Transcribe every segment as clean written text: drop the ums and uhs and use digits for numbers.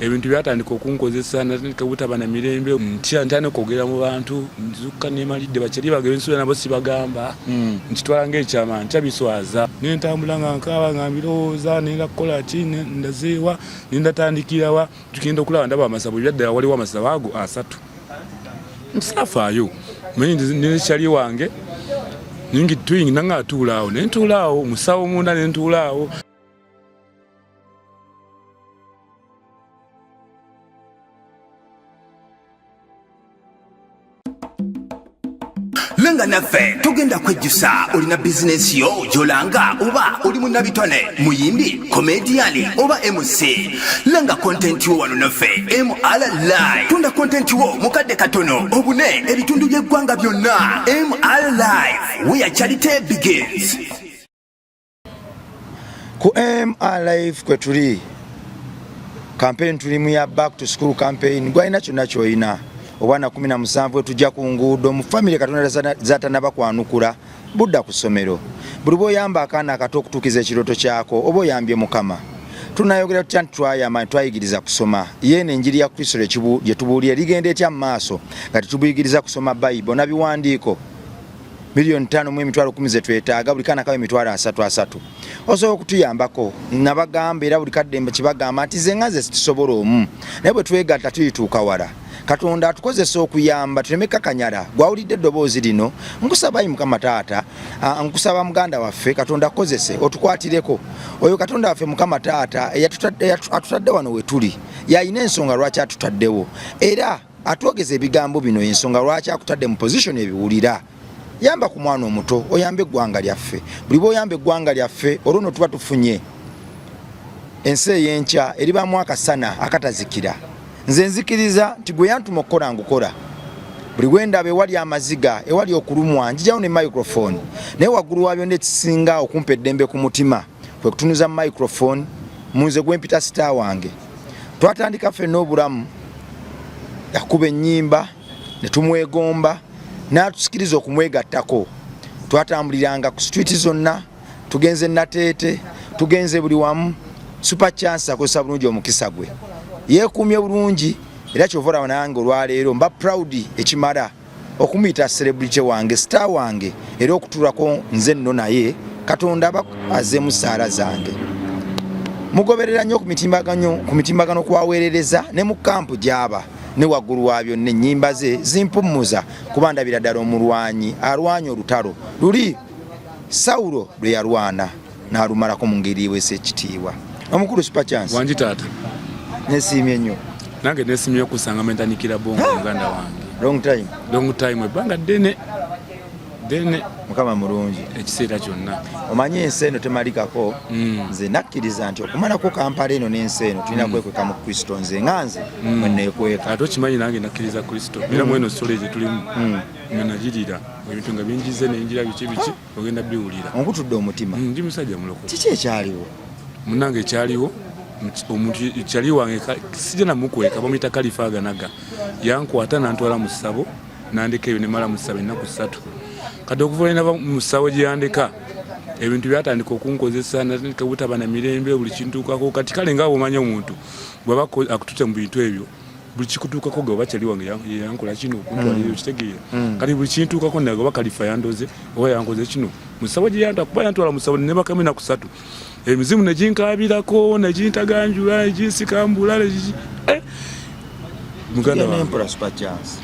Ebintu byatandika okunkozesa, natandika butaba na mirembe, ntya ntya nokwogera mu bantu, nzuka nemalidde bakyali bange bensula nabo sibagamba. Nkitwala ngaekyama, ntya biswaza, nentambula nga nkaaba nga mbirowooza, nenda kukola ki, ndazeewa, nendatandikirawa. Tugenda okulaba ndaba amasabo ebyaddala, waliwo amasabo ago 30, nsaafaayo manyi nekyali wange ningi tuyingi nange atuula awo nentuula awo musawo munda nentuula awo. Lenga naffe tugenda kwejjusa. Olina bizinensi yo gyolanga, oba oli munnabitone, muyimbi, komediyani oba MC, lenga content wo wano naffe MR Live. Tunda content wo mukadde katono obune ebitundu by'eggwanga byonna. MR Live, where charity begins. Ku MR Live kwe tuli, campaign tulimu ya back to school campaign. Gwalina kyonna kyolina, obwana 17 tujja ku nguudo mu famire Katonda zatanaba kwanukula budda ku ssomero. Buli bw'oyamba akaana akato okutuukiza ekirooto kyako, oba oyambye Mukama. Tunayogera tutya nti twayamba, twayigiriza kusoma? Yeeno enjiri ya Kristo gye tubuulira ligenda etya mu maaso nga tetubuyigiriza kusoma Bayibuli na biwandiiko? 5,100,000 ze twetaaga, buli kaana kawe 30,000. Osobola okutuyambako. Nabagamba era buli kadde kibagamba nti ze nga nze situsobola omu, naye bwe twegatta tulituuka wala. Katonda atukozesa okuyamba, tuleme kakanyala. Gwawulidde eddoboozi lino, nkusaba ayi Mukama Taata, nkusaba muganda waffe, Katonda akozese otukwatireko. Oyo Katonda waffe Mukama Taata atutadde wano we tuli, yalina ensonga lwaki atutaddewo, era atwogeza ebigambo bino, ensonga lwaki akutadde mu position ebiwulira. Yamba ku mwana omuto, oyambe eggwanga lyaffe. Buli bw'oyamba eggwanga lyaffe, olwo no tuba tufunye ensi ey'enkya eribaamu akasana akatazikira. Nze nzikiriza nti gwe yantuma okukola ngukola. Buli bwendaba ewali amaziga, ewali okulumwa, njijawo ne microphone. Naye waggulu wa byonna ekisinga okumpa eddembe ku mutima kwe kutunuza microphone munze gwempita star wange. Twatandika ffenna obulamu, yakuba ennyimba ne tumwegomba, n'atusikiriza okumwegattako. Twatambuliranga ku street zonna, tugenze Nateete, tugenze buli wamu. Super Chance akozesa bulungi omukisa gwe, yeekuumye bulungi, era kyova olaba nange olwaleero mba proud ekimala okumuyita celebrity wange, star wange, era okutulako nze nno naye Katonda aba azeemu saala zange. Mugoberera nnyo ku mitimbagano kwaweerereza ne mu kampu gy'aba, ne waggulu wa byonna ennyimba ze zimpummuza, kuba ndabira ddala omulwanyi alwanya olutalo luli Sawulo lwe yalwana n'alumalako mu ngeri eweesa ekitiibwa. Omukulu Super Chance. Wangi taata. Nesiimye nnyo. Nange nesimye okusanga mentanikira bongo, muganda wange. Long time. Long time, ebbanga ddene ddene. Mukama mulungi. Ekiseera kyonna. Omanyi ensi eno temalikako. Nze nakkiriza nti okumalako Kampala eno n'ensi eno tulina kwekweka mu Kristo. Nze nga nze mwe neekweka. Ate okimanyi nange nakkiriza Kristo, era mweno sole gye tulimu mwe nagirira ebintu nga binjize nenjira biki biki, ogenda biwulira. Onkutudde omutima. Ndi musajja mulokole. Kiki ekyaliwo? Munange ekyaliwo, omuntu kyali wange sijja namukweka, bamuyita Kalifa Aganaga, yankwata nantwala mu ssabo nandeka eyo, nemala mu ssabo ennaku 3. Kati okuva lwenava mu ssabo gye yandeka, ebintu byatandika okunkozesa, natandika butaba na mirembe, buli kintuukako. Kati kale nga bwomanya omuntu bwaba akutute mu bintu ebyo, buli kikutuukako ge oba kyali wange yankola kino okuntwalira, okitegeera? Kati buli kintuukako naye oba Kalifa yandoze oba yankoze kino mu ssabo gye yantwala, kuba yantwala mu ssabo nebakamu ennaku 3, emizimu neginkaabirako, negintaganjula, neginsikambula, muganda wange. Emperor Super Chance,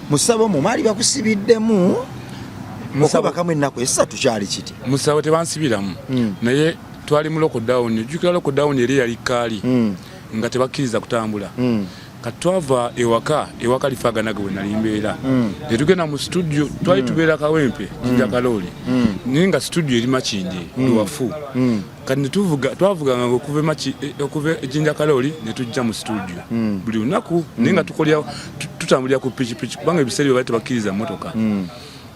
musabo mu maali bakusibiddemu okwebakamu ennaku 3, kyali kiti? Musabo tebansibiramu, naye twali mu lockdown. Ojjukira lockdown eri yali kaali nga tebakkiriza kutambula. Kati twava ewaka ewa Kalifa Aganaga we nali mbeera, netugenda mu studio. Twali tubeera Kawempe, Jinja Kalooli, naye nga studio eri Makindye, Luwafu. Kati netuvuga, twavuganga okuva e Jinja Kalooli netujja mu studio buli lunaku, naye nga tutambulira ku pikipiki, kubanga ebiseera ebyo bali tebakkiriza mmotoka.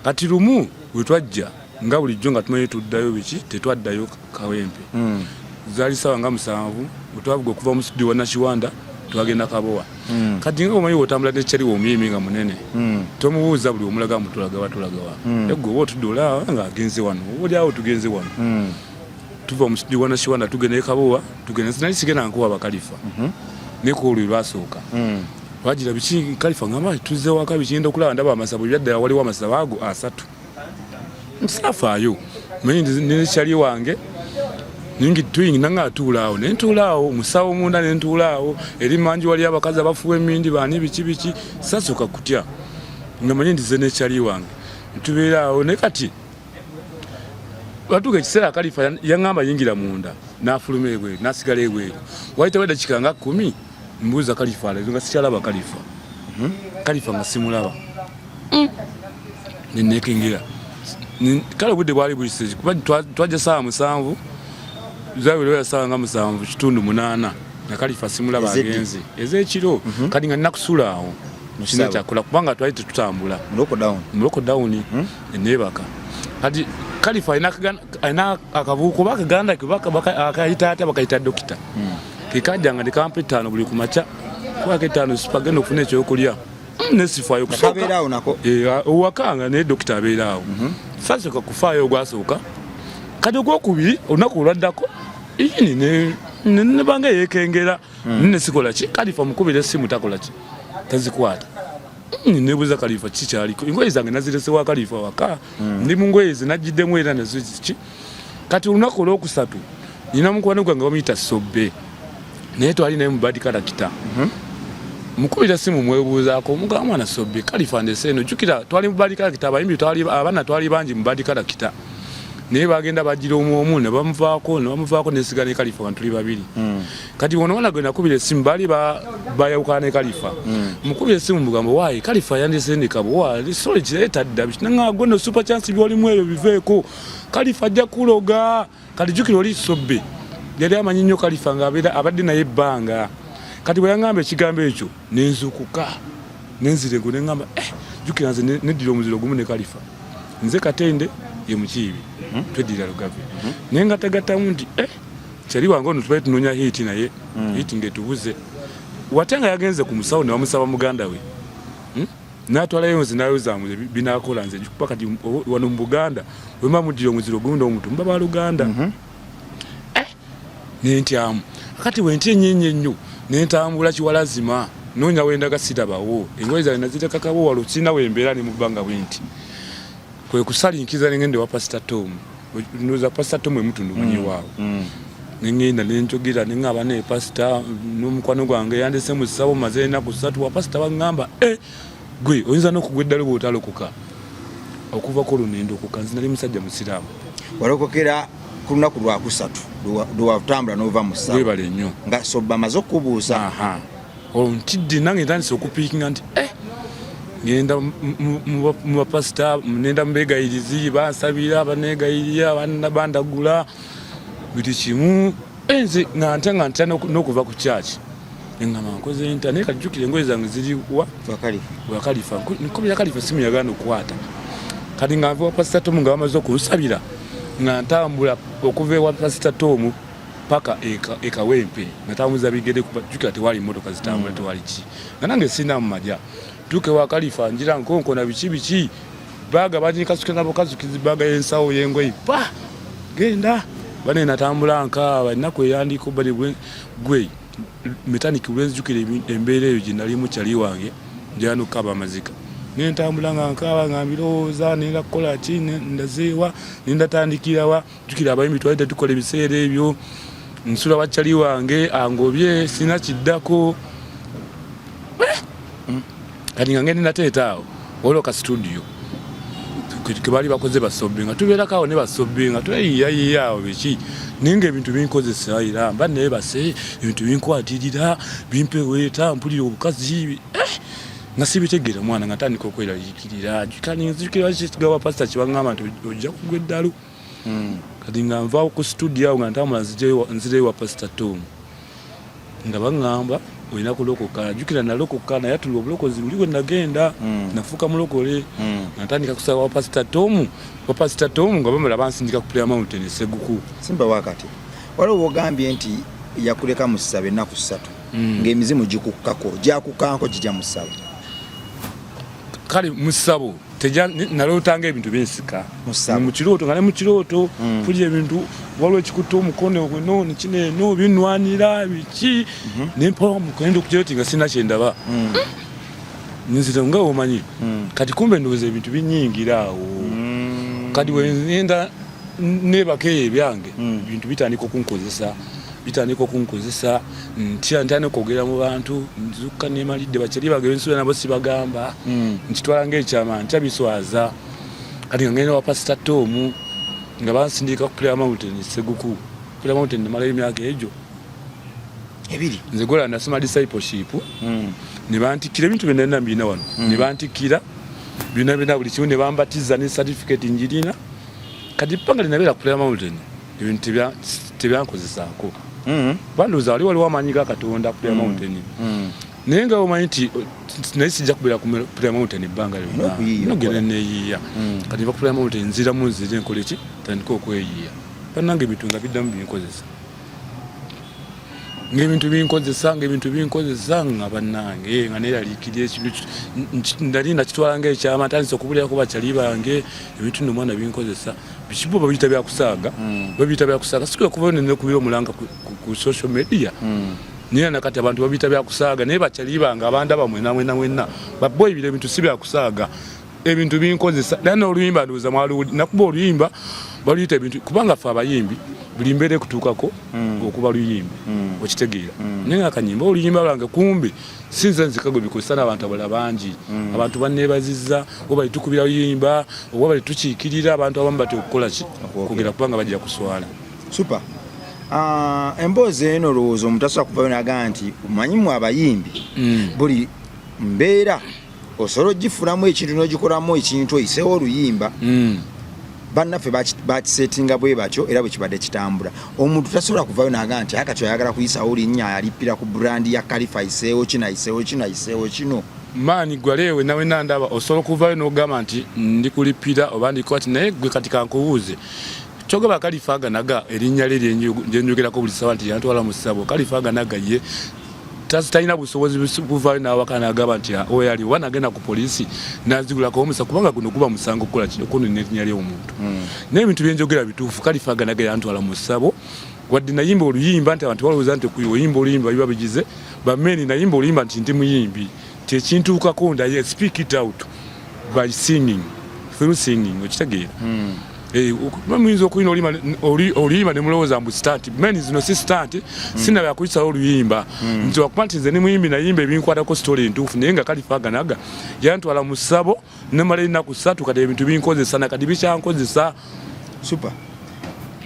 Kati lumu we twajja nga bulijjo nga tumanyi tuddayo biki, tetwaddayo Kawempe. Zaali sawa nga 7 wetwavuga okuva mu studio wa Nakiwanda, twagenda Kabowa. Kati nga omanyi wotambula nekyaliwo omuyimbi nga munene, tomubuuza buli omulaga mbu tulagawa tulagawa. Egwe oba otudde olaba nga agenze wano, oba oli awo tugenze wano. Tuva mu studio wa Nakiwanda tugenda e Kabowa, tugenda nali sigenda nkuwa bakalifa. Naye ku olwo lwasooka lwagira biki Kalifa ngamba tuzze waka biki, ngenda okulaba ndaba amasabo ebyaddala, waliwo amasabo ago 3. Nsaafaayo manyi nekyali wange ningi tuyingi nange atuula awo nentuula awo musawo munda nentuula awo eri manji wali abakazi abafuwa emindi bani biki biki, sasooka kutya nga manyi ndize nekyali wange ntubeera awo. Naye kati watuuka ekiseera Kalifa yaŋŋamba yingira munda, n'afuluma ebweru n'asigala ebweru. Wayitawo eddakiika nga 10, mbuuza Kalifa alabe nga sikyalaba Kalifa. Kalifa nga simulaba, nenekengera. Kale obudde bwali buyise kuba twajja saawa 7 zawera saawa nga 7:30 nga Kalifa simulaba. Ezeddi. Agenze ez'ekiro. Kati nga nina kusula awo, sina kyakola kubanga twali tetutambula. Mu lockdown. Mu lockdown neebaka. Kati Kalifa alina akabuuko oba akaganda ke akayita atya, bakayita dokita, kekajjanga nekampa 5 buli kumakya, kwako 5 sipa genda okufuna ekyokulya. Nesifaayo. Kabeera awo nako. Owakanga naye dokita abeera awo. Sasooka kufaayo ogwasooka. Kati ogwokubiri olunaku olwaddako ini nebanga yekengera nesikola ki, Kalifa mukubira essimu takola ki, tazikwata. Nebuuza Kalifa kikyaliko, engoye zange nazirese wa Kalifa waka, ndi mu ngoye ze nagiddemu era naziki. Kati olunaku olwokusatu nina mukwano gwange bamuyita Sobbe, naye twali naye mu bad character. Mukubira simu mwebuuzaako, omugamba mwana Sobbe, Kalifa ndese eno. Jjukira twali mu bad character, abayimbi twali abaana twali bangi mu bad character, naye bagenda bagira omu omu ne bamuvaako ne bamuvaako, nesigala ne Kalifa nga tuli babiri. Kati ono mwana gwe nakubira essimu baali bayawukana ne Kalifa. Mukubira essimu mugambo waayi Kalifa yandisendeka bwa sole kireeta dda nanga gwe no super chance byolimu ebyo biveeko, Kalifa ajja kuloga. Kati jjukira oli Sobbe yali amanyi nnyo Kalifa nga abeera abadde naye ebbanga. Kati bwe yaŋŋamba ekigambo ekyo nenzukuka nenzirego neŋŋamba eh, jjukira nze neddira omuziro gumu ne Kalifa, nze Katende ye Mukiibi, tweddira Lugave. Naye nga tagattamu nti eh, kyali wange ono tubadde tunoonya hit, naye hit ng'etubuze. Wate nga yagenze ku musawo ne bamusaba muganda we, N'atwalayo nze n'ayoza binakola nze kuba kati wano mu Buganda wemba muddira omuziro gumu n'omuntu muba baluganda. Eh, nentyamu. Kati wentya ennyo ennyo nentambula kiwalazima noonya wendaga sirabawo, engoye zange nazirekakawo walo, sirina wembeera ne mu bbanga bwenti. Kwe kusalinkiza nengenda ewa Pasita Tom, ndowooza Pasita Tom emutundu manyiwaawo. Nengenda nenjogera neŋŋamba naye pasita n'omukwano gwange yandese mu ssabo maze ennaku 3 wa pasita baŋŋamba e gwe oyinza n'okugwa eddalu bw'otalokoka. Okuva ku olwo nendokoka, nze nali musajja musiraamu. Walokokera ku lunaku lwakusatu lwewatambula n'ova mu ssabo? Webale nnyo. Nga Sobba amaze okukubuuza. Aha. Olwo ntidde nange ntandise okupiikinga nti eh, ngenda mu bapasita, nenda mu beegayirizi, bansabira, baneegayirira, bandagula buli kimu. Eh, nze nga ntya n'okuva ku kyaki, neŋŋamba nkoze ntya? Naye kajjukira engoye zange ziri wa? Wakalifa. Wa Kalifa. Nkubira Kalifa simu yagaana okukwata. Kati nga nva wa Pasita Tomu nga bamaze okunsabira, nga ntambula okuva ewa Pasita Tomu paka e Kawempe nga tambuza bigere kuba jjukira tewali mmotoka zitambula, tewali ki, nga nange sirina mu maja. Tuuke wa Kalifa ngira nkonkona biki biki, baaga baginkasukira nabo kazukizi baaga y'ensawo y'engoye pa genda bane. Natambula nkaaba ennaku eyandiko bali gwe metaniki lwenzijukira embeera eyo gye nalimu kyali wange njala n'okukaaba amazika. Nentambula nga nkaaba nga mbirowooza nenda kukola ki, ndazeewa, nendatandikirawa? Jjukira abayimbi twali tetukola ebiseera ebyo. Nsula wakyali wange angobye, sina kiddako. Eh! Kati nga ngende nateeta awo waliwo ka studio ke baali bakoze basobbe, nga tubeerako awo ne basobbe nga tweyiyayiya awo biki, naye nga ebintu binkozesa era mba neebase, ebintu binkwatirira bimpeweeta mpulira obukazi eh! Nga sibitegeera mwana, nga ntandika okweraliikirira. Kati nzijukira kigawa pasita kyebaŋŋamba nti ojja kugwa eddalu. Kati nga nva ku studio awo nga ntambula nzireyo wa Pasita Tom nga baŋŋamba olina kulokoka. Jjukira nalokoka naye atula obulokozi buli bwe nagenda nafuuka mulokole. Nga ntandika kusaba wa Pasita Tom, wa Pasita Tom nga bamala bansindika ku Prayer Mountain e Seguku. Simba wakati waliwo wogambye nti yakuleka mu ssabo ennaku 3 ng'emizimu gikukkako, gyakukkanko gijja mu ssabo. Kale mu ssabo nalootanga ebintu binsika. Mu ssabo. Mu kirooto nga ne mu kirooto mpulira ebintu. Waliwo ekikutte omukono guno nekino eno binwanira biki, nempa mukendo okugera nga sirina kyendaba, nzira nga omanyi. Kati kumbe ndowooza ebintu binyingira awo. Kati wengenda nebaka eyo ebyange, bintu bitandika okunkozesa, bitandika okunkozesa ntya, ntandika okwogera mu bantu, nzukka nemalidde bakyali bange bensula nabo sibagamba, nkitwala ngaekyama, ntya biswaza. Kati nga ngenda wa Pasita Tom nga bansindika ku Prayer Mountain Seguku. Prayer Mountain namalayo emyaka egyo 2. Nze gola nasoma discipleship, ne bantikkira ebintu byonna mbirina wano, ne bantikkira byonna byonna buli kimu, ne bambatiza ne certificate njirina. Kati panga linabeera ku Prayer Mountain ebintu tebyankozesaako. Bandowooza waliwo amaanyi ga Katonda ku Prayer Mountain, naye nga omanyi nti naye sijja kubeera ku Prayer Mountain ebbanga lyonna. N'okuyiiya. Nogenda okola. Neeyiiya. Kati nva ku Prayer Mountain nziramu nzire nkole ki, tandika okweyiiya. Bannange, ebintu nga biddamu binkozesa, ngaebintu binkozesa, ngaebintu binkozesa, nga bannange nga neeraliikirira ekintu nali nakitwala ngaekyama. Ntandise okubulirako bakyali bange ebintu nno omwana binkozesa bikibo, babiyita byakusaaga, babiyita byakusaaga. Sikula kuva nenekubira omulanga ku social media, naye nakati abantu babiyita byakusaaga. Naye bakyali bange abandaba mwena mwena mwena baboyi, bino ebintu si byakusaaga, ebintu binkozesa. Era n'oluyimba ndowooza mwaluwuli nakuba oluyimba baluyita ebintu, kubanga ffe abayimbi buli mbeera ekutuukako okuba luyimbi, okitegeera? Naye nga kanyimba oluyimba lwange kumbe sinze nzika gwe bikozesa n'abantu abalala bangi. Abantu banneebazizza oba bali tukubira luyimba oba bali tukiikirira abantu abamu batya okukola ki, okwogera, kubanga bajja kuswala. Super. Emboozi eno olowooza omuntu asobola kuvayo nagaa nti omanyi mu abayimbi buli mbeera osobola ogifunamu ekintu n'ogikolamu ekintu oyiseewo oluyimba? Bannaffe bakisetinga bwe batyo era bwe kibadde kitambula. Omuntu tasobola kuvayo nagaa nti akati ayagala kuyisawo linnya alippira ku brand ya Kalifa, ayiseewo kino, ayiseewo kino, ayiseewo kino. Maani gwaleewe nawe nandaba osobola okuvayo n'ogamba nti ndi kulipira oba ndikuwa ti. Naye gwe kati kankubuuze, kyogamba Kalifa Aganaga erinnya lye lyenjogerako buli ssaawa nti yantwala mu ssabo, Kalifa Aganaga ye talina busobozi buvaayo n'awaka n'agamba nti, "Ah, oyo ali," oba nagenda ku poliisi n'azigulako omusa, kubanga guno guba musango okukola kino, okwonona erinnya ly'omuntu. Naye ebintu byenjogera bituufu. Kalifa Aganaga yantwala mu ssabo, wadde nayimba oluyimba nti abantu balowooza nti oyimba oluyimba biba bigize bameeni. Nayimba oluyimba nti ndi muyimbi, nti ekintuukako ndaye speak it out by singing, through singing, okitegeera? Muyinza okuyina oluyimba ne mulowooza mbu stunt. Men, zino si stunt, sinaba kuyisawo oluyimba nti wakuba nti nze ne muyimbi, nayimba ebinkwatako, story entuufu. Naye nga Kalifa Aganaga yantwala mu ssabo nemala ennaku 3. Kati ebintu binkozesa nakati bikyankozesa. Super.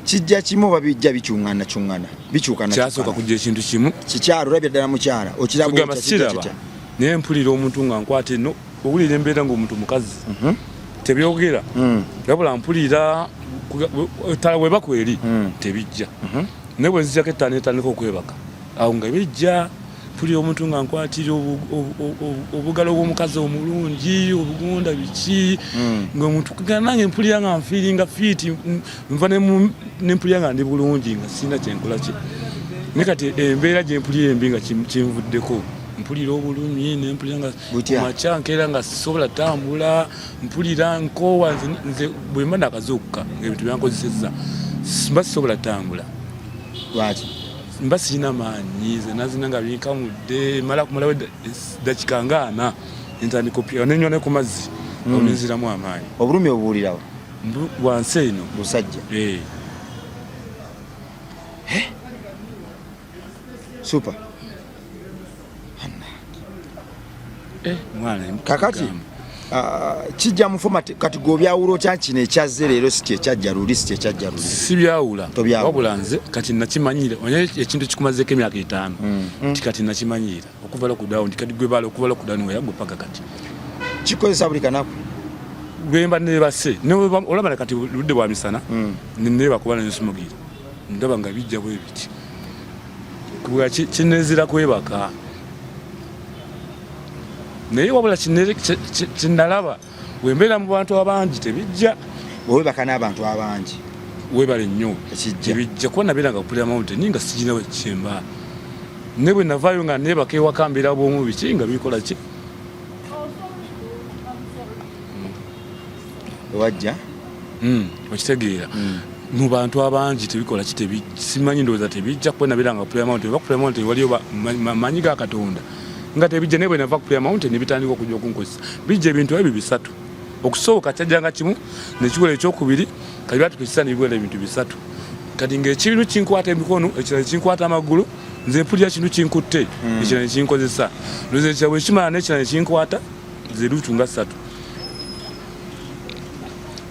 Kijja kimu oba bijja bikyuŋŋana kyuŋŋana, bikyukana? Kyasooka kujja ekintu kimu. Kikyalo olabye ddala mukyala okiraba? Kugamba otya? Kijja siraba kitya? Naye mpulira omuntu nga nkwata eno, owulira embeera ngaomuntu mukazi tebyogera, wabula mpulira ettala bwebaka eri tebijja, naye bwe nzijako ettaano etandika okwebaka awo nga bijja. Mpulira omuntu nga nkwatira obugalo bw'omukazi omulungi obugonda biki, ngaomuntu nange mpulira nga nfeelinga fit, nva nempulira nga ndi bulungi, nga sirina kyenkola ki. Naye kati embeera gyempulira embi nga kinvuddeko, mpulira obulumi, nempulira nga Butya? Makya nkeera nga sisobola tambula, mpulira nkoowa. Nze bwe mba nakazuukuka ngaebintu byankozesezza mba sisobola tambula. Lwaki? Mba sirina maanyi, nze nazina nga binkamudde, mala kumalawo dakika nga 40, ntandika opya nenywa ne ku mazzi, awo nenziramu amaanyi. Obulumi obuwulirawo? Wansi eno. Busajja? Eh. Super. Eh, mwana. Kakati kijja mu format kati gwobyawula otya kino ekyazze leero si kyekyajja luli, si kyekyajja luli? Sibyawula. Tobyawula. Wabula nze kati nakimanyira, onye ekintu kikumazeeko emyaka 50, nti kati nakimanyira okuva lockdown, kati gwe bala okuva lockdown weyagwe paka kati. Kikozesa buli kanaku? Lwemba nebase, olaba na kati ludde bwa misana, neeba kuba nensumugira ndaba nga bijja bwe biti. Kuba kinezira kwebaka, naye wabula kinalaba wembeera mu bantu abangi tebijja. Wewebaka n'abantu abangi? Webale nnyo. Tekijja. Tebijja, kuba nabeera nga Prayer Mountain nga sigina kyemba, ne bwe navaayo nga neebaka ewaka mbeera bwomu biki nga bikola ki. Wewajja? Okitegeera? Mu bantu abangi tebikola ki, simanyi, ndowooza tebijja kuba nabeera nga Prayer Mountain, oba Prayer Mountain waliyo maanyi ga Katonda nga tebijja. Naye bwe nava ku Prayer Mountain ne bitandika okujja okunkozesa. Bijja ebintu ebyo bisatu. Okusooka kyajjanga kimu nekikola, ekyokubiri kati byatuka ekisa nebikola ebintu bisatu. Kati ngaekintu kinkwata emikono, ekirala kinkwata amagulu, nze mpulira kintu kinkutte, ekirala nekinkozesa. Nze ekirala bwekimala nekirala nekinkwata, nze lutu nga ssatu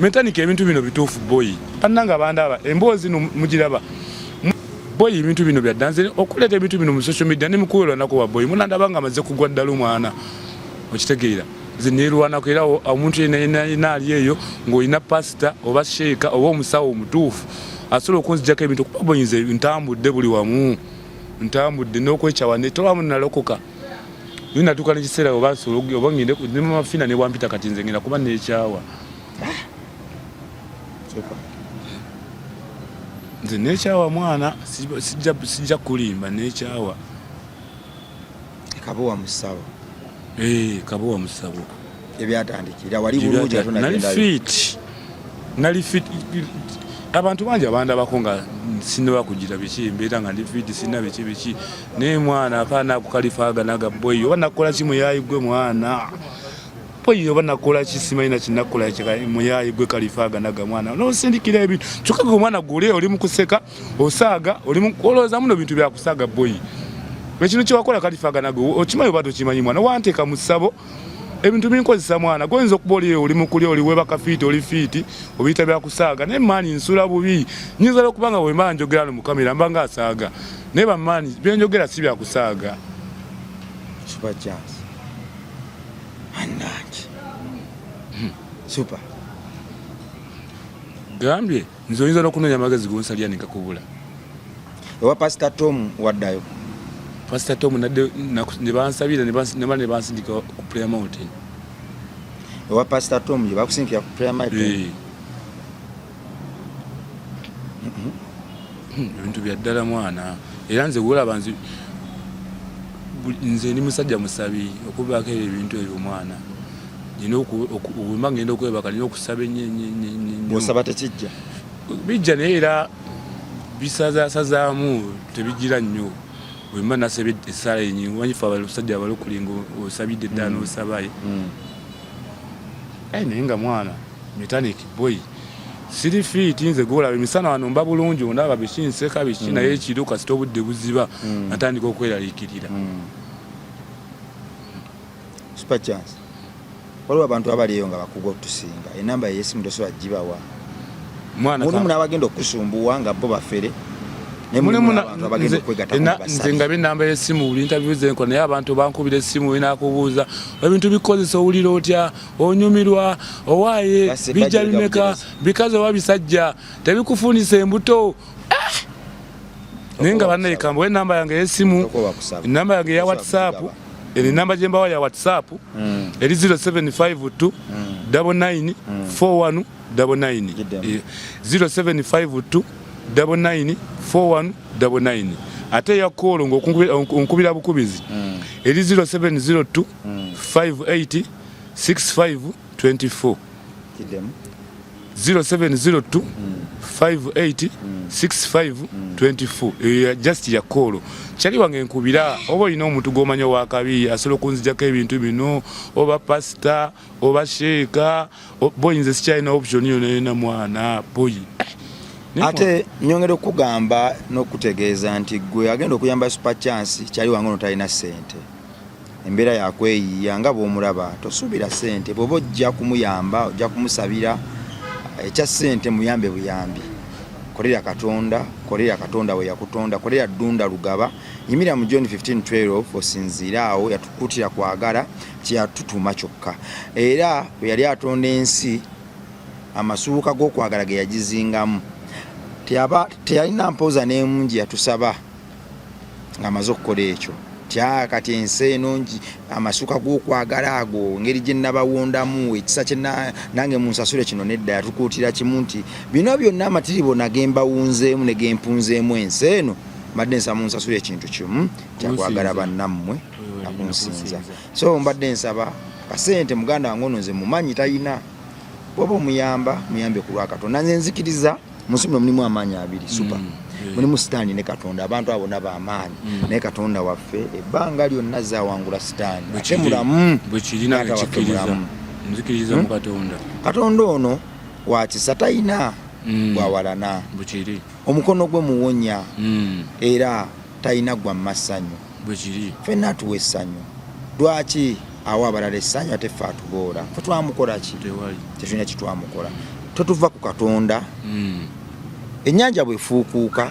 metanika. Ebintu bino bituufu boyi, bannanga bandaba emboozi no mugiraba boyi. Ebintu bino byadda, nze okuleeta ebintu bino mu social media nemukuwerwanako wa boyi, munandaba nga amaze kugwa ddala omwana, okitegeera? Nze nerwanako. Era omuntu yenna ali eyo ng'olina pasita oba sheeka oba omusawo omutuufu asobola okunzijako ebintu, kuba boyi nze ntambudde buli wamu, ntambudde n'okwekyawa netolamu nalokoka. Naye natuuka nekiseera oba nsobola oba ngende ne mama Fina ne bwampita, kati nze ngenda kuba nekyawa. Nze nekyawa mwana, sijja kulimba, nekyawa. Kabowa mu ssabo. Eh, kabowa mu ssabo. Ebyatandikira wali bulungi ate nali onagendayo. Fit, nali fit. Abantu bangi abandabako nga sinaba kugira biki, mbeera nga ndi fit, sina biki biki. Naye mwana, akaana ako kalifaganaga boyi, oba nakola ki muyayi gwe mwana boyi, oba nakola ki, simanyi nakinakola muyayi gwe kalifaganaga mwana, nosindikira ebintu kyokka gwe omwana gule oli mukuseka osaaga, oli olowooza muno bintu byakusaaga boyi. Ekintu kyewakola kalifaganaga okimanyi oba tokimanyi? Mwana, wanteeka mu ssabo, ebintu binkozesa mwana. Goyinza okuba oli oli mukulya, oli webaka fit, oli fit, obiyita byakusaaga, naye maani nsula bubi. Nyinza okuba nga wemba njogera no mu kamera mba nga asaaga, naye bamaani byenjogera si byakusaaga. Super Chance anange, super. Gambye nze oyinza n'okunoonya amagezi gonsalya negakubula. Ewa Pastor Tom waddayo? Pastor Tom nadde ne bansabira ne bansindika ku Prayer Mountain. Ewa Pastor Tom gye bakusindikira ku Prayer Mountain? Eh. Ebintu bya ddala mwana. Era nze gwolaba nze ndi musajja musabi okubaako ebyo ebintu ebyo mwana. Nina bwemba ngenda okwebaka nina okusaba ennyo ennyo ennyo ennyo ennyo. Bw'osaba tekijja? Bijja, naye era bisazasazaamu, tebigira nnyo. Bwemba nasabye essaala yenyini, omanyi fe abasajja abalokole nga osabidde ddala n'osabaye. Naye nga mwana mechanic boy, siri fit. Nze gwolaba emisana wano mba bulungi, ondaba biki, nseka biki, naye ekiro kasita obudde buziba natandika okweraliikirira. Super Chance, waliwo abantu abali eyo nga bakugu okutusinga. Enamba yesimu tosobola gibawa? Mwana mulimu n'abagenda okusumbuwa nga bo bafere, naye mulimu n'abantu abagenda okwegattako nga nze basabi. Nga enamba y'essimu buli interview zenkola, naye abantu bankubira essimu nakubuuza ebintu bikozesa, owulira otya, onyumirwa, owaaye bijja bajja bimeka, butereza. Bikazi oba bisajja, tebikufunisa embuto? Ah! Naye nga bannayekamba enamba yange ey'essimu, Tokoba kusaba. enamba yange eya Tosobola WhatsApp, kugigaba. eno enamba gye mbawa ya WhatsApp eri 0752 99 41 99. Giddemu. 0752 99 41 99. Ate eya call ng'onkubira bukubizi eri 0702 58 65 24. Kiddemu. 0702 58 65 24. Eyo just ya call. Kyali wange nkubira oba olina omuntu gw'omanyi owakabi asobola okunzijako ebintu bino, oba pasita oba sheeka. Boyi, nze sikyalina option yona yona mwana boyi. Naye Ate nyongera okugamba n'okutegeeza nti gwe agenda okuyamba Super Chance, kyali wange ono talina ssente, embeera yakweyiiya nga bw'omulaba. Tosuubira ssente. Bw'oba ojja kumuyamba, ojja kumusabira. Ekya ssente muyambe buyambi. Kolera Katonda, kolera Katonda we yakutonda, kolera Ddunda Lugaba. Yimira mu John 15:12, osinziire awo. Yatukuutira kwagala kyeyatutuma kyokka. Era bwe yali atonda ensi, amasuuka g'okwagala ge yagizingamu, teyalina mpooza n'emu gye yatusaba ng'amaze okukola ekyo tya kati ensi eno ngi amasuuka g'okwagala ago, engeri gye nabawondamu ekisa kye nange munsasule kino. Nedda, yatukuutira kimu nti bino byonna amatiribona ge mbawunzeemu ne gempunzeemu ensi eno, mbadde nsaba munsasule ekintu kimu kyakwagala Kunsinza. bannammwe nakunsinza. So mbadde nsaba akasente. Muganda wange ono nze mumanyi talina. Bwoba omuyamba, muyambe ku lwa Katonda. Nze nzikiriza. Munsi muno mulimu amaanyi abiri, Super. Mulimu Sitaani ne Katonda. Abantu abo nabo amaanyi, naye Katonda waffe ebbanga lyonna zawangula Sitaani, ate mulamu. Bwekiri, nange Taata waffe nkikkiriza. mulamu. Nzikiriza mu Katonda. Katonda ono wakisa, talina bwawalana. Bwekiri. Omukono gwe muwonya, era talina gwa mmassanyu. Bwekiri. Ffenna atuwa essanyu. Lwaki awa abalala essanyu ate ffe atuboola? Fe twamukola ki? Tewali. Tetulina kitwamukola. Totuva ku Katonda. Ennyanja bwefuukuuka,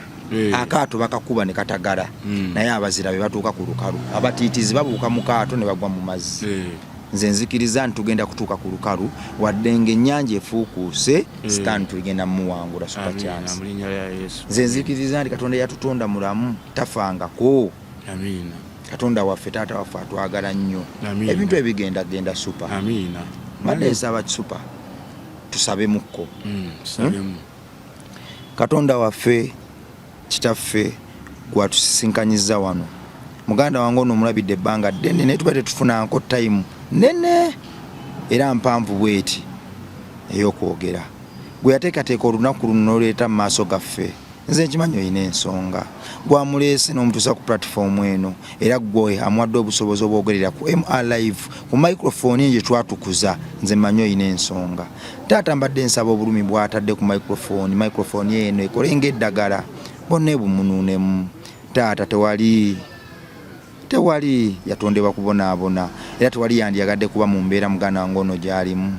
akaato bakakuba ne katagala, naye abazira be batuuka ku lukalu. Abatiitizi babuuka mu kaato ne bagwa mu mazzi. Nze nzikiriza nti tugenda kutuuka ku lukalu, wadde ng'ennyanja efuukuuse. Sitaani tuligenda mumuwangula, Super Amiina, Chance. Mu linnya lya Yesu. Nze nzikiriza nti Katonda yatutonda mulamu, tafangako. Amiina. Katonda waffe, taata waffe atwagala nnyo. Amiina. Ebintu ebigenda genda, Super. Amiina. Mbadde nsaba, Super, tusabemukko. Tusabemu. Katonda waffe, Kitaffe, gwatusisinkanyiza wano. Muganda wange ono omulabidde ebbanga ddene, naye tuba tetufunanko time nene era mpanvu bweti ey'okwogera. Gwe yateekateeka olunaku luno n'oleeta mu maaso gaffe, nze nkimanyi olina ensonga. Gwamuleese n'omutuusa ku platform eno, era gwe amuwadde obusobozi obwogerera ku MR Live, ku microphone eyo gye twatukuza. Nze mmanyi olina ensonga, Taata. Mbadde nsaba obulumi bw'atadde ku microphone, microphone eno ekole ng'eddagala, bonna ebumunuunemu. Taata, tewali, tewali yatondebwa kubonaabona, era tewali yandyagadde kuba mu mbeera muganda wange ono gy'alimu.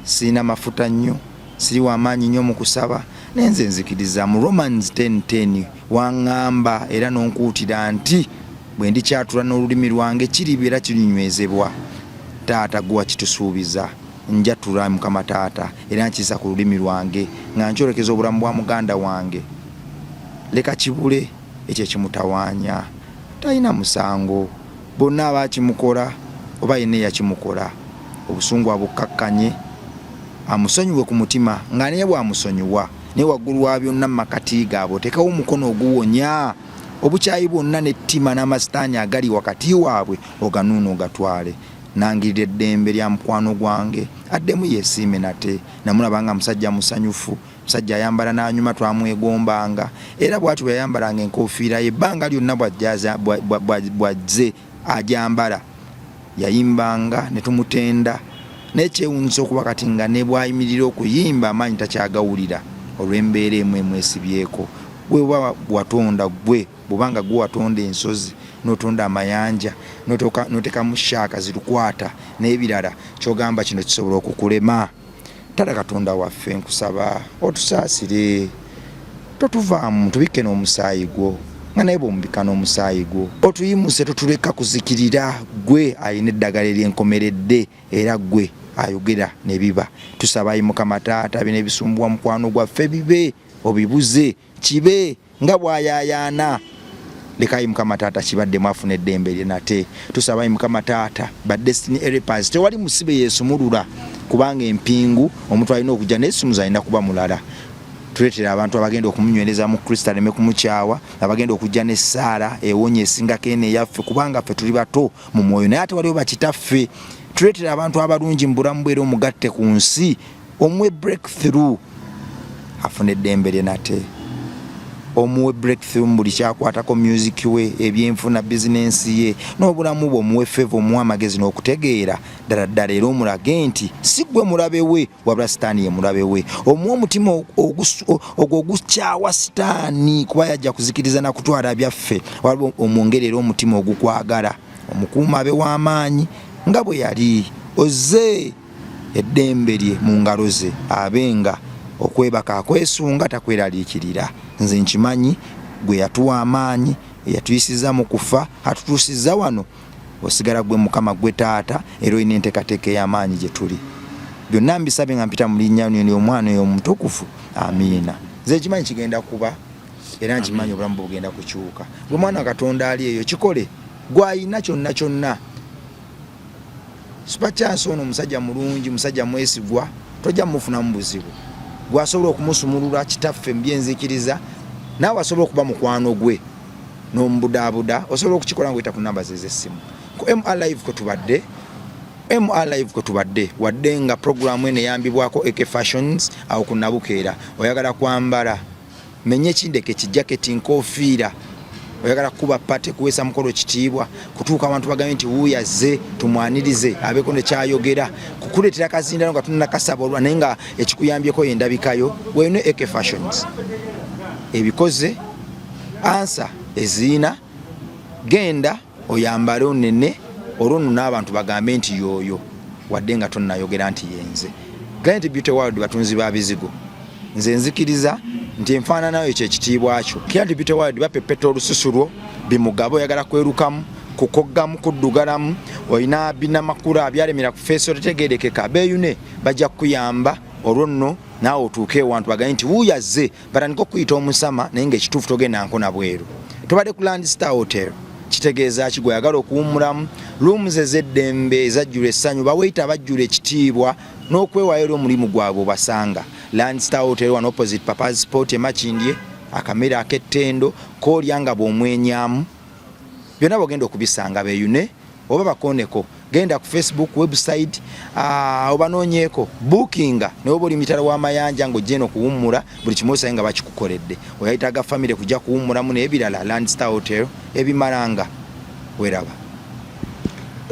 Sirina mafuta nnyo, siri wamaanyi nnyo mu kusaba, naye nze nzikiriza mu Romans 10:10 waŋŋamba era n'onkuutira nti bwe ndikyatula n'olulimi lwange, kiriba era kirinywezebwa. Taata, gwe wakitusuubiza. Njatula, Mukama Taata, era nkiyisa ku lulimi lwange nga nkyolekeza obulamu bwa muganda wange. Leka kibule ekyo ekimutawaanya. Talina musango. Bonna abakimukola oba yenna eyakimukola, obusungu abukkakkanye, amusonyiwe ku mutima nga naye bw'amusonyiwa. Naye waggulu wa byonna, mu makati gaabwe oteekawo omukono oguwonya obukyayi bwonna n'ettima n'amasitaani agali wakati waabwe, oganuuna ogatwale. Nangirira eddembe lya mukwano gwange, addemu yeesiime nate. Namulaba nga musajja musanyufu, musajja ayambala n'anyuma, twamwegombanga. Era bw'atyo bwe yayambalanga enkofiira ye ebbanga lyonna bw'azze ajambala, yayimbanga ne tumutenda. Naye kyewuunyisa okuba kati nga ne bw'ayimirira okuyimba, amaanyi takyagawulira olw'embeera emu emwesibyeko. Gwe oba watonda, gwe bw'obanga gwe watonda ensozi n'otonda amayanja n'oteekamu shark zirukwata n'ebirala, kyogamba kino kisobola okukulema? Tata Katonda waffe, nkusaba otusaasire, totuvaamu, tubikke n'omusaayi gwo nga naye bw'omubikka n'omusaayi gwo, otuyimuse, totuleka kuzikirira. Gwe alina eddagala eryenkomeredde, era gwe ayogera ne biba. Tusaba, ayi Mukama Taata, bino ebisumbuwa mukwano gwaffe bibe, obibuze, kibe nga bw'ayaayaana. Leka, ayi Mukama Taata, kibaddemu, afuna eddembe lye nate. Tusaba, ayi Mukama Taata, ba destiny helpers. Tewali musibe yeesumulula, kubanga empingu omuntu alina okujja naye sumuzi alina kuba mulala. Tuleetera abantu abagenda okumunywereza mu Kristo, aleme kumukyawa, abagenda okujja n'essaala ewonya esingako eno eyaffe, kubanga ffe tuli bato mu mwoyo, naye ate waliwo bakitaffe. Tuleetera abantu abalungi mu bulamu bwe, era omugatte ku nsi, omuwe breakthrough, afuna eddembe lye nate. Omuwe breakthrough mu buli kyakwatako, music we, ebyenfuna, bizinensi ye n'obulamu bwe. Omuwe favor, omuwe amagezi n'okutegeera ddala ddala, era omulage nti si gwe mulabe we, wabula Sitaani ye mulabe we. Omuwe omutima ogwo ogukyawa Sitaani, kuba yajja kuzikiriza na kutwala byaffe, waliwo omwongere era omutima ogukwagala. Omukuuma abe w'amaanyi nga bwe yali. Ozze eddembe lye mu ngalo ze, abe nga okwebaka akwesunga, takweraliikirira. Nze nkimanyi gwe yatuwa amaanyi, eyatuyisiza mu kufa, atutuusizza wano, osigala gwe Mukama, gwe Taata, era olina enteekateeka ey'amaanyi gye tuli. Byonna mbisabye nga mpita mu linnya lyo, Omwana oyo omutukuvu, amiina. Nze nkimanyi kigenda kuba, era nkimanyi obulamu bwe bugenda kukyuka. Gwe mwana Katonda ali eyo, kikole. Gwayina kyonna kyonna. Super Chance ono musajja mulungi, musajja mwesigwa, tojja mumufunamu buzibu. Gwasobola okumusumulula, Kitaffe, mu byenzikiriza, naawe asobola okuba mukwano gwe n'omubudaabuda. Osobola okukikola ngaoyita ku namba ze ez'essimu. Ku MR Live kwe tubadde. MR Live kwe tubadde, wadde nga puroguramu eno eyambibwako AK Fashions awo ku Nabukeera. Oyagala kwambala menye ekindeke, kijaketi, nkofiira, oyagala kukuba pate, kuweesa mukolo kitiibwa, kutuuka abantu bagambe nti wuuyo azze tumwanirize abeeko nekyayogera, kukuleetera kazindalo nga tunakasaba olwa naye nga ekikuyambyeko yendabikayo. Weno AK Fashions ebikoze ansa eziina, genda oyambale onene, olwo nno n'abantu bagambe nti yooyo, wadde nga tonnayogera nti yenze. Granite Beauty World batunzi ba bizigo. Nze nzikiriza nti enfaananayo kyekitiibwa kyo. Granite Beauty World bapepeta olususu lwo bimugabe, oyagala kwerukamu, kukoggamu, kuddugalamu, olina binamakula byalemera ku feesi otetegerekeka, beeyune bajja kukuyamba. Olwo nno naawe otuuke ewantu bagambe nti wuuyo azze, batandika okuyita omusama, naye nga ekituufu togenda nkona bweru. Tubadde ku Land Star Hotel. Kitegeeza ki? Gweyagala okuwummulamu, rooms ez'eddembe ezajjula essanyu, baweyita abajjula ekitiibwa n'okwewaayo eri omulimu gwabwe obasanga Land Star Hotel wano opposite Papa's Sport e Makindye. Akamere ak'ettendo koolya nga bw'omwenyamu, byonna bwogenda okubisanga beeyune oba bakoneko. Genda ku Facebook, website, obanoonyeeko, bookinga naye oba oli mitala w'amayanja ng'ojja eno kuwummula, buli kimu osaye nga bakikukoledde. Oyayitaga famire kujja kuwummulamu n'ebirala, Land Star Hotel ebimalanga weraba.